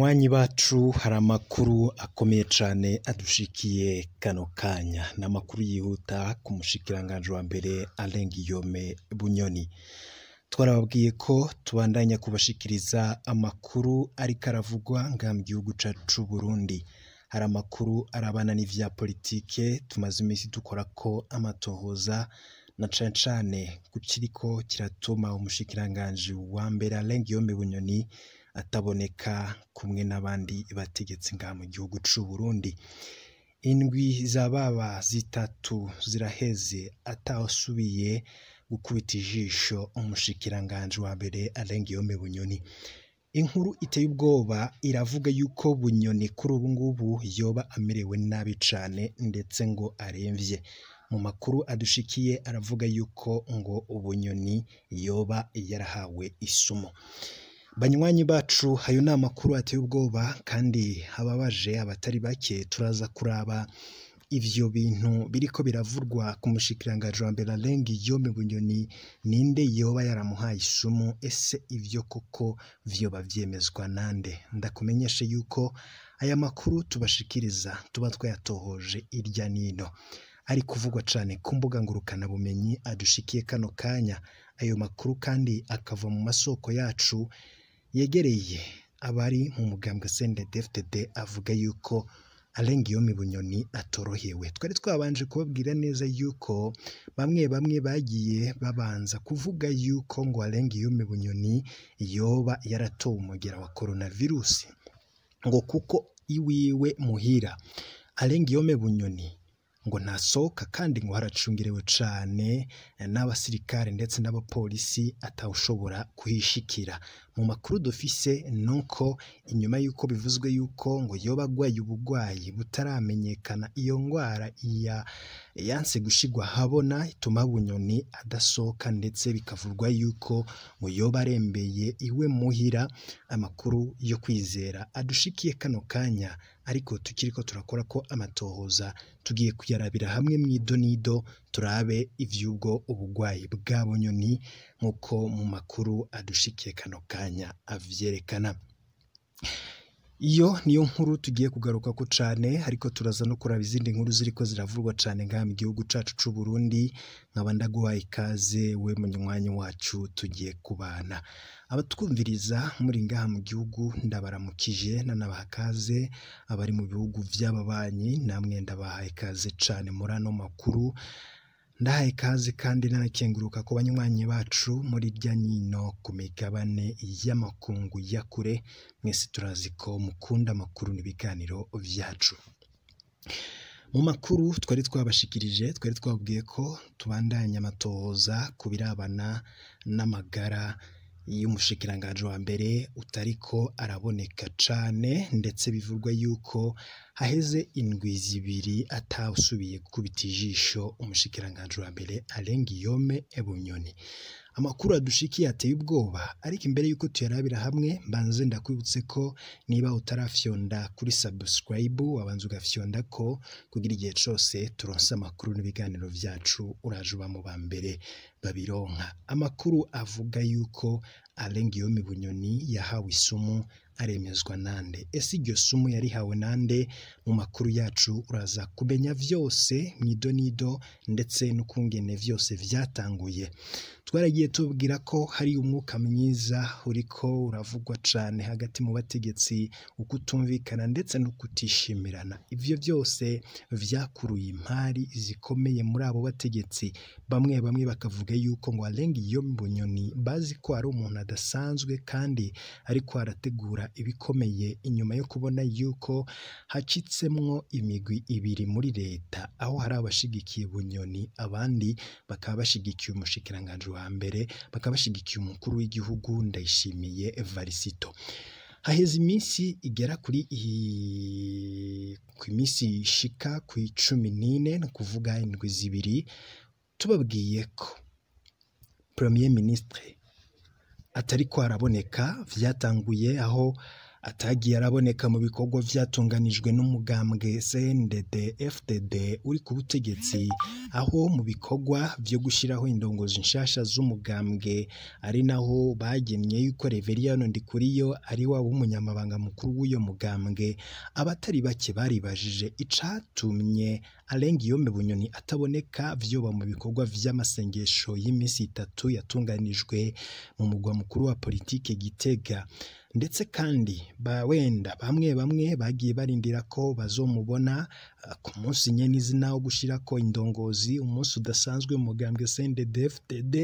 Banywanyi bacu hari amakuru akomeye cane adushikiye kano kanya, ni amakuru yihuta ku mushikiranganji wa mbere Alain Guillaume Bunyoni. Twarababwiye ko tubandanya kubashikiriza amakuru ariko aravugwa ngaha mu gihugu cacu c'Uburundi. Hari amakuru arabana n'ivya politike tumaze imisi dukorako amatohoza na cane cane ku kiriko kiratuma umushikiranganji wa mbere Alain Guillaume Bunyoni ataboneka kumwe n'abandi bategetsi ngaha mu gihugu c'Uburundi. Indwi zababa zitatu ziraheze atawusubiye gukubita ijisho umushikiranganji wa mbere Alain Guillaume Bunyoni. Inkuru iteye ubwoba iravuga yuko Bunyoni kuri ubu ngubu yoba amerewe nabi cane ndetse ngo aremvye. Mu makuru adushikiye aravuga yuko ngo Bunyoni yoba yarahawe isumo. Banywanyi bacu ayo ni amakuru ateye ubwoba kandi ababaje abatari bake. Turaza kuraba ivyo bintu biriko biravurwa ku mushikiranganji wa mbere Alain Guillaume Bunyoni, ninde yoba yaramuhaye isumu? Ese ivyo koko vyoba vyemezwa nande? Ndakumenyeshe yuko aya makuru tubashikiriza tuba twayatohoje irya nino, ari kuvugwa cane ku mbuga ngurukanabumenyi adushikiye kano kanya. Ayo makuru kandi akava mu masoko yacu yegereye abari mu mugambwe CNDD-FDD, avuga yuko Alain Guillaume Bunyoni atorohewe. Twari twabanje kubabwira neza yuko bamwe bamwe bagiye babanza kuvuga yuko ngo Alain Guillaume Bunyoni yoba yaratowe umugera wa coronavirus, ngo kuko iwiwe muhira Alain Guillaume Bunyoni ngo ntasohoka kandi ngo haracungerewe cane n'abasirikare ndetse n'abapolisi atawushobora kuhishikira. Mu makuru dufise nuko inyuma yuko bivuzwe yuko ngo yoba agwaye ubugwayi butaramenyekana, iyo ngwara yanse gushigwa habona ituma Bunyoni adasohoka, ndetse bikavurwa yuko ngo yoba arembeye iwe muhira. Amakuru yo kwizera adushikiye kano kanya, ariko tukiriko turakora ko amatohoza, tugiye kuyarabira hamwe mw'idonido turabe ivy'ubwo ubugwayi bwa Bunyoni nk'uko mu makuru adushikiye kano kanya avyerekana. Iyo niyo nkuru tugiye kugarukako cane, ariko turaza no kuraba izindi nkuru ziriko ziravurwa cane ngaha mu gihugu cacu c'Uburundi. Nkaba ndaguhaye ikaze we munywanyi wacu tugiye kubana. Abatwumviriza muri ngaha mu gihugu ndabaramukije nanabaha ikaze, abari mu bihugu vy'ababanyi namwe ndabahaye ikaze cane muri ano makuru. Ndahaye ikaze kandi nanakenguruka ku banywanyi bacu muri irya nino ku migabane y'amakungu ya kure, mwese turazi ko mukunda amakuru n'ibiganiro vyacu. Mu makuru twari twabashikirije twari twabwiye ko tubandanya amatohoza ku birabana n'amagara y'umushikiranganji wa mbere utariko araboneka cane, ndetse bivugwa yuko haheze indwi zibiri atawusubiye gukubita ijisho umushikiranganji wa mbere Alain Guillaume Bunyoni. Amakuru adushikiye ateye ubwoba, ariko imbere yuko tuyarabira hamwe mbanze ndakwibutse ko niba utarafyonda kuri subscribe wabanza ugafyonda ko kugira igihe cose turonse amakuru n'ibiganiro vyacu uraje uba mu ba mbere babironka. Amakuru avuga yuko Alain Guillaume Bunyoni yahawe isumu aremezwa nande? Ese iryo sumu yarihawe nande? Mu makuru yacu uraza kumenya vyose mw'idonido ndetse n'ukungene vyose vyatanguye. Twaragiye tubwira ko hari umwuka mwiza uriko uravugwa cane hagati mu bategetsi, ukutumvikana ndetse no kutishimirana. Ivyo vyose vyakuruye impari zikomeye muri abo bategetsi. Bamwe bamwe bakavuga yuko ngo Alain Guillaume Bunyoni bazi ko ari umuntu adasanzwe kandi ariko arategura ibikomeye, inyuma yo kubona yuko hacitsemwo imigwi ibiri muri leta, aho hari abashigikiye Bunyoni abandi bakaba bashigikiye umushikiranganji wa mbere, bakaba bashigikiye umukuru w'igihugu Ndayishimiye Evariste. Haheze iminsi igera kuri ku minsi ishika ku 14, ni ukuvuga indwi zibiri, tubabwiye ko Premier Ministre atariko araboneka. Vyatanguye aho atagiye araboneka mu bikorwa vyatunganijwe n'umugambwe CNDD FDD uri ku butegetsi, aho mu bikorwa vyo gushiraho indongozi nshasha z'umugambwe ari naho bagemye yuko Reveriyano Ndikuriyo ari wa w'umunyamabanga mukuru w'uyo mugambwe. Abatari bake baribajije icatumye Alain Guillaume Bunyoni ataboneka vyoba mu bikorwa vy'amasengesho y'imisi itatu yatunganijwe mu mugwa mukuru wa politike Gitega. Ndetse kandi wenda bamwe bamwe bagiye barindira ko bazomubona ku munsi nyene izina wo gushirako indongozi, umunsi udasanzwe mu mugambwe CNDD-FDD,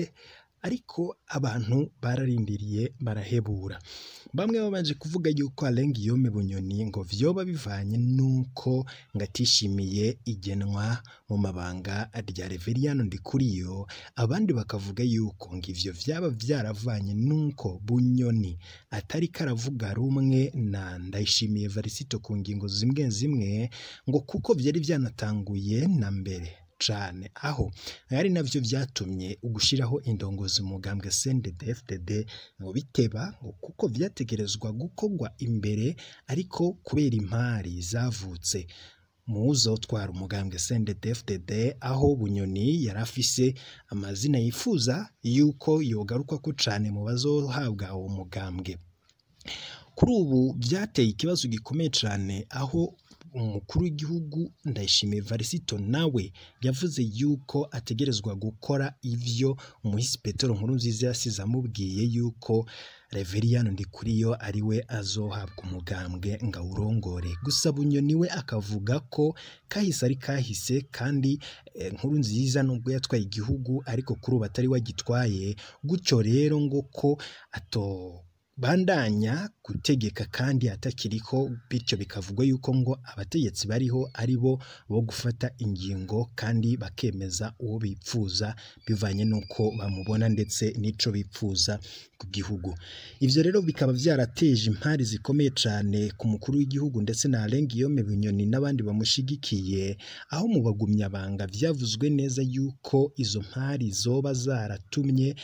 ariko abantu bararindiriye barahebura. Bamwe babanje kuvuga yuko Alain Guillaume Bunyoni ngo vyoba bivanye nuko ngo atishimiye igenwa mu mabanga rya Reveriyano Ndikuriyo, abandi bakavuga yuko ngo ivyo vyaba vyaravanye nuko Bunyoni atari karavuga rumwe na Ndayishimiye Varisito ku ngingo zimwe zimwe, ngo kuko vyari vyanatanguye na mbere cane, aho ari navyo vyatumye ugushiraho indongozi mu mugambwe CNDD-FDD ngo biteba, ngo kuko vyategerezwa gukorwa imbere, ariko kubera impari zavutse muzotwara umugambwe CNDD-FDD, aho Bunyoni yarafise amazina yifuza yuko yogarukwako cane mu bazohabwa uwo mugambwe. Kuri ubu vyateye ikibazo gikomeye cane, aho umukuru w'igihugu Ndayishimiye Varisito nawe yavuze yuko ategerezwa gukora ivyo umuhisi Petero Nkurunziza yasize amubwiye yuko Reveriyano Ndikuriyo ariwe azohabwa umugambwe ngo awurongore. Gusa Bunyoni we akavuga ko kahise ari kahise, kandi Nkurunziza nubwo yatwaye igihugu ariko kuri ubu atari we agitwaye, gutyo rero ngo ko ato bandanya gutegeka kandi atakiriko, bityo bikavugwa yuko ngo abategetsi bariho ari bo bo gufata ingingo kandi bakemeza uwo bipfuza bivanye n'uko bamubona ndetse n'ico bipfuza ku gihugu. Ivyo rero bikaba vyarateje impari zikomeye cane ku mukuru w'igihugu ndetse na Alain Guillaume Bunyoni n'abandi bamushigikiye, aho mu bagumyabanga vyavuzwe neza yuko izo mpari zoba zaratumye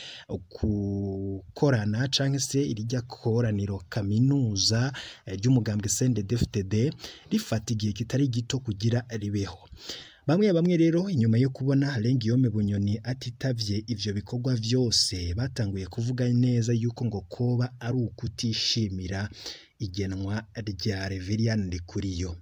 gukorana canke se irijya koraniro kaminuza ry'umugambwe CNDD-FDD rifata igihe kitari gito kugira ribeho. Bamwe bamwe rero inyuma yo kubona Alain Guillaume Bunyoni atitavye ivyo bikorwa vyose, batanguye kuvuga neza yuko ngo koba ari ukutishimira igenwa rya Reveriyano Ndikuriyo.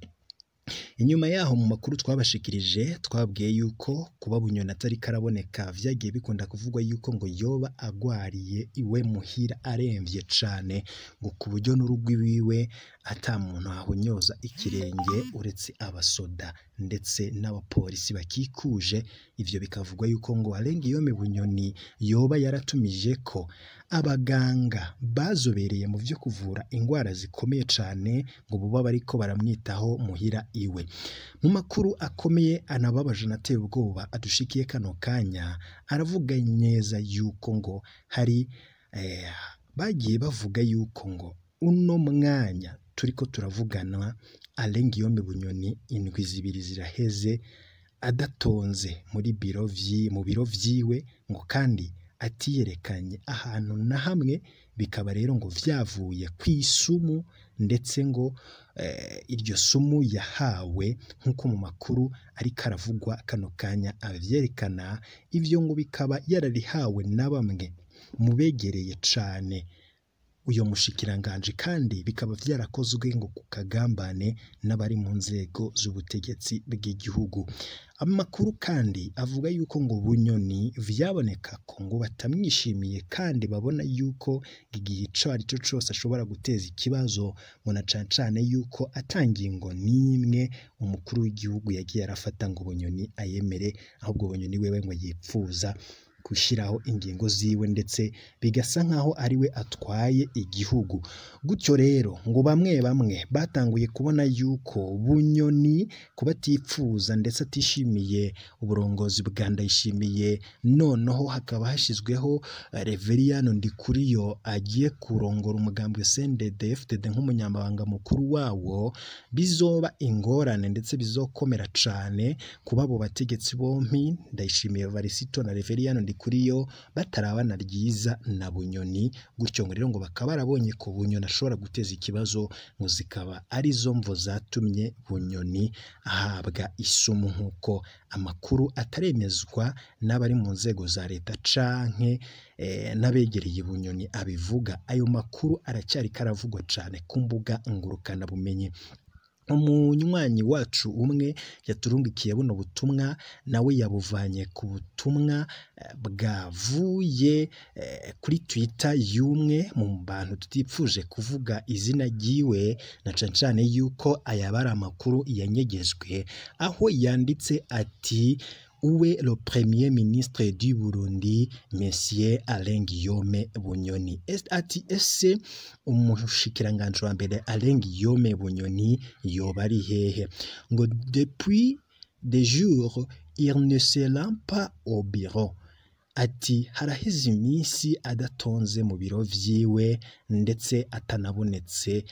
Inyuma yaho mu makuru twabashikirije twabwiye yuko kuba Bunyoni atari karaboneka vyagiye bikunda kuvugwa yuko ngo yoba agwariye iwe muhira aremvye cane, ngo ku buryo n'urugo iwiwe ata muntu ahonyoza ikirenge uretse abasoda ndetse n'abapolisi bakikuje. Ivyo bikavugwa yuko ngo Alain Guillaume Bunyoni yoba yaratumije ko abaganga bazobereye mu vyo kuvura ingwara zikomeye cane ngo boba bariko baramwitaho muhira iwe. Mu makuru akomeye anababaje anateye ubwoba adushikiye kano kanya, aravuga neza yuko ngo hari bagiye bavuga yuko ngo uno mwanya turiko turavugana Alain Guillaume Bunyoni indwi zibiri ziraheze adatonze muri biro mu biro vyiwe, ngo kandi atiyerekanye ahantu na hamwe, bikaba rero ngo vyavuye kw'isumu, ndetse ngo iryo sumu yahawe nk'uko mu makuru ariko aravugwa kano kanya avyerekana, ivyo ngo bikaba yararihawe na bamwe mu begereye cane uyo mushikiranganje, kandi bikaba vyarakozwe ngo ku kagambane n'abari mu nzego z'ubutegetsi bw'igihugu. Amakuru kandi avuga yuko ngo Bunyoni vyaboneka ko ngo batamwishimiye, kandi babona yuko igihe ico arico cose ashobora guteza ikibazo, ngo na cane cane yuko ata ngingo n'imwe umukuru w'igihugu yagiye arafata ngo Bunyoni ayemere, ahubwo Bunyoni wewe ngo yipfuza gushiraho ingingo ziwe, ndetse bigasa nkaho ariwe atwaye igihugu. Gutyo rero ngo bamwe bamwe batanguye kubona yuko Bunyoni kuba atipfuza ndetse atishimiye uburongozi bwa Ndayishimiye, noneho hakaba hashizweho Reveriyano Ndikuriyo agiye kurongora umugambwe CNDD-FDD nk'umunyamabanga mukuru wawo, bizoba ingorane ndetse bizokomera cane kuba abo bategetsi bompi Ndayishimiye Varisito na Reveriyano Ndikuriyo batarabana ryiza na Bunyoni, gutyo ngo rero ngo bakaba barabonye ko Bunyoni ashobora guteza ikibazo, ngo zikaba arizo mvo zatumye Bunyoni ahabwa isumu, nk'uko amakuru ataremezwa n'abari mu nzego za leta canke n'abegereye Bunyoni abivuga. Ayo makuru aracyari karavugwa cane ku mbuga ngurukana bumenyi. Umunywanyi wacu umwe yaturungikiye buno butumwa, nawe yabuvanye ku butumwa bwavuye kuri Twitter y'umwe mu bantu tutipfuje kuvuga izina ryiwe, na cane cane yuko ayaba ari amakuru yanyegejwe, aho yanditse ati: "Où est le premier ministre du Burundi, Monsieur Alain Guillaume Bunyoni?" Ati: "Ese umushikiranganji wa mbere Alain Guillaume Bunyoni yoba ari hehe?" Ngo: "Depuis des jours, il ne se rend pas au bureau." Ati: "Haraheze iminsi adatonze mu biro vyiwe, ndetse atanabonetse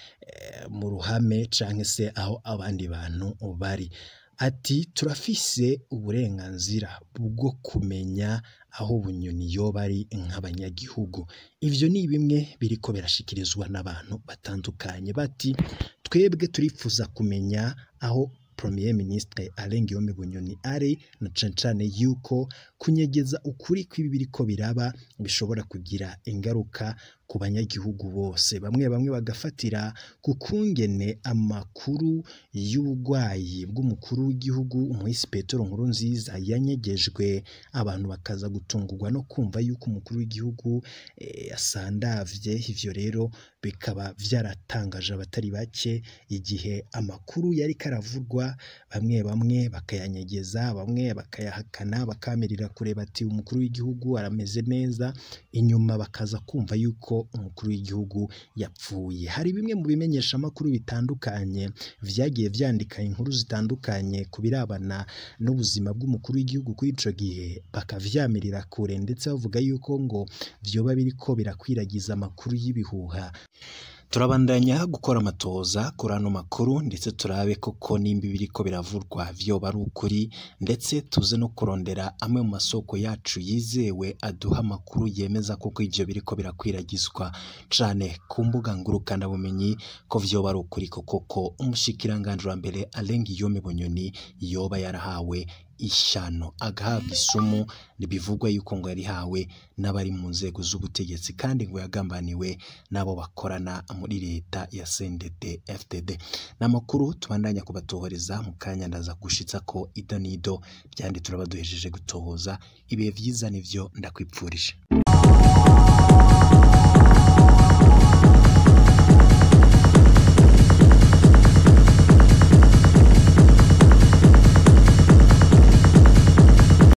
mu ruhame canke se aho abandi bantu bari." Ati: "Turafise uburenganzira bwo kumenya aho Bunyoni yoba ari nk'abanyagihugu." Ivyo ni bimwe biriko birashikirizwa n'abantu batandukanye, bati: "Twebwe turifuza kumenya aho Premier ministre Alain Guillaume Bunyoni ari, na cane cane yuko kunyegeza ukuri kw'ibi biriko biraba bishobora kugira ingaruka ku banyagihugu bose." Bamwe bamwe bagafatira ku kungene amakuru y'ubugwayi bw'umukuru w'igihugu umuhisi Petero Nkurunziza yanyegejwe, abantu bakaza gutungurwa no kumva yuko umukuru w'igihugu yasandavye. Ivyo rero bikaba vyaratangaje abatari bake igihe amakuru yariko aravugwa, bamwe bamwe bakayanyegeza, bamwe bakayahakana, bakamirira kure bati: "Umukuru w'igihugu arameze neza", inyuma bakaza kumva yuko umukuru w'igihugu yapfuye. Hari bimwe mu bimenyeshamakuru bitandukanye vyagiye vyandika inkuru zitandukanye ku birabana n'ubuzima bw'umukuru w'igihugu kuri ico gihe, bakavyamirira kure, ndetse bavuga yuko ngo vyoba biriko birakwiragiza amakuru y'ibihuha. Turabandanya gukora amatoza kuri ano makuru, ndetse turabe koko nimba ibiriko biravurwa vyoba ari ukuri, ndetse tuze no kurondera amwe mu masoko yacu yizewe aduha amakuru yemeza koko ivyo biriko birakwiragizwa cane ku mbuga ngurukanabumenyi ko vyoba ari ukuri koko ko umushikiranganji wa mbere Alain Guillaume Bunyoni yoba yarahawe ishano, agahabwa isumu. Bivugwa yuko ngo yarihawe n'abari mu nzego z'ubutegetsi, kandi ngo yagambaniwe n'abo bakorana muri leta ya CNDD FDD. Ni amakuru tubandanya kubatohoreza, mu kanya ndaza gushitsa ko ido n'ido byandi turaba duhejeje gutohoza. Ibihe vyiza nivyo ndakwipfurije.